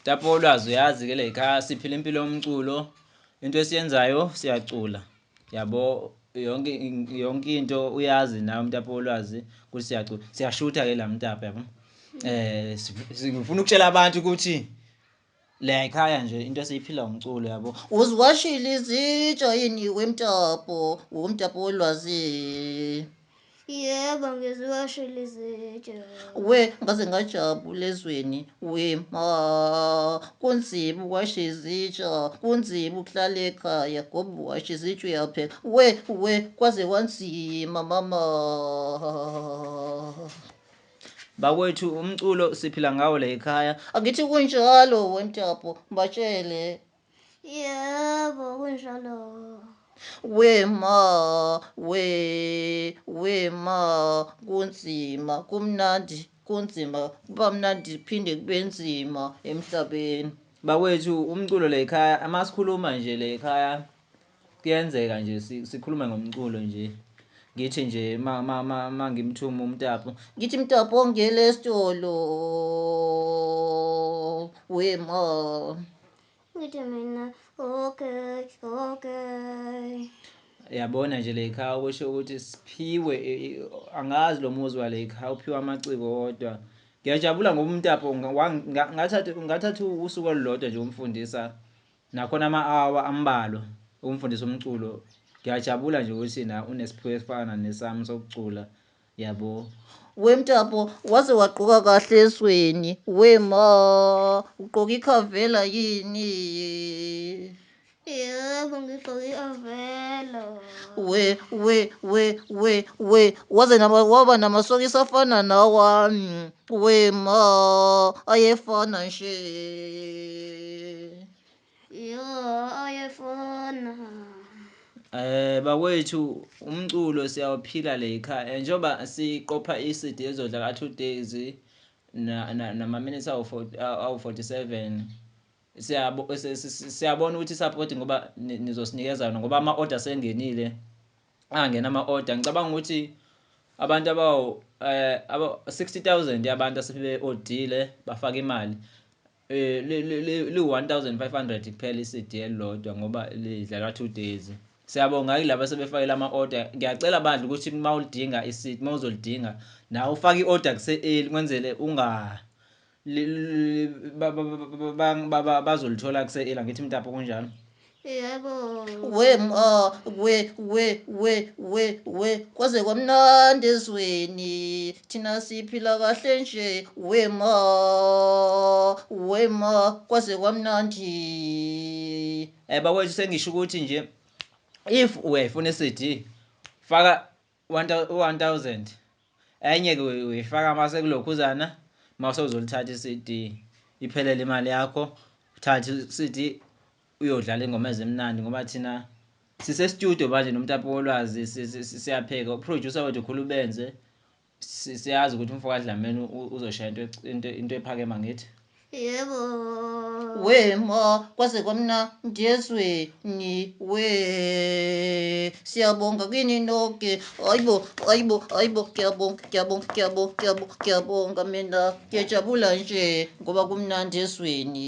Mtapo wolwazi, uyazi-ke la ekhaya siphila impilo yomculo. Into esiyenzayo siyacula. Yabo, yonke into uyazi nawe mtapo wolwazi ukuthi siyacula. Siyashutha-ke la mtapo, yabo. Ngifuna ukutshela abantu ukuthi la ekhaya nje into esiyiphila umculo, yabo. Uziwashile izitsha yini wemtapo, womtapo wolwazi? Yebo, ngiziwashile izitsha. We, ngaze ngajabula ezweni, we ma, kunzima ukwasha izitsha, kunzima ukuhlala ekhaya ngoba uwasha izitsha uyapheka. We, kwaze kwanzima mama. Bakwethu, umculo siphila ngawo la ekhaya. Angithi kunjalo wemtapo, batshele. Yebo, kunjalo. We ma, we ma, kunzima, kumnandi, kunzima, kuba mnandi phinde kube nzima emhlabeni. Bakwethu, umculo la ekhaya, masikhuluma nje la ekhaya kuyenzeka nje sikhulume ngomculo nje. Ngithi nje ma ngimthuma umtapo, ngithi mtapo ngele esitolo, we ma. Ngithi mina okay, okay. Yabona nje la ekhaya kusho ukuthi siphiwe, angazi lo muzi wala ekhaya uphiwe amaciko kodwa. Ngiyajabula ngoba umtapo ngathatha usuku olulodwa nje umfundisa, nakhona ama-hour ambalwa ukumfundisa umculo. Ngiyajabula nje ukuthi na unesiphiwo esifana nesami sokucula, yabo. Wemtapo, waze wagqoka kahle ezweni, we ma, ugqoka ikhavela yini? Yebo, ngigqoke i-avelo. We, we, we, we, we, waze waba namasokisi afana nawami, we ma, ayefana nje. Yo, ayefana. Bakwethu, umculo siyawuphila la ekhaya. Njengoba siqopha i-CD ezodlala 2 days nama minutes awu 47, siyabona ukuthi support ngoba nizosinikeza yona ngoba ama-order sengenile, angena ama-order. Ngicabanga ukuthi abantu abawu aba 60,000 yabantu asebe-odile bafaka imali. Li 1500 kuphela i-CD elilodwa ngoba lidlala 2 days. Siyabonga kulabo asebefakile ama-order. Ngiyacela bandla ukuthi mawulidinga i-CD, mawuzolidinga nawe ufake i-order kuse-early kwenzele unga bazolithola kuse-early. Angithi mtapo kunjalo? Yebo. We ma, we, we, we, we, we, kwaze kwamnandi ezweni, thina siphila kahle nje, we ma, we ma, kwaze kwamnandi. Bakwethu, sengisho ukuthi nje if uyayifuna i-CD faka 1000, enye ke uyifaka mase kulokhuzana mase uzolithatha i-CD, iphelele imali yakho, uthathe i-CD uyodlala ingoma ezimnandi ngoba thina sise studio manje nomtapo wolwazi, siyapheka. Uproducer wethu Khulubenze, siyazi ukuthi umfo kaDlamini uzoshaya into ephakeme, ngithi. Yebo. We ma, kwaze kwamnandi ezweni, we, siyabonga kini nonke. Hayibo, hayibo, hayibo, ngiyabonga, ngiyabonga, ngiyabonga, ngiyabonga, ngiyabonga mina, ngiyajabula nje ngoba kumnandi ezweni.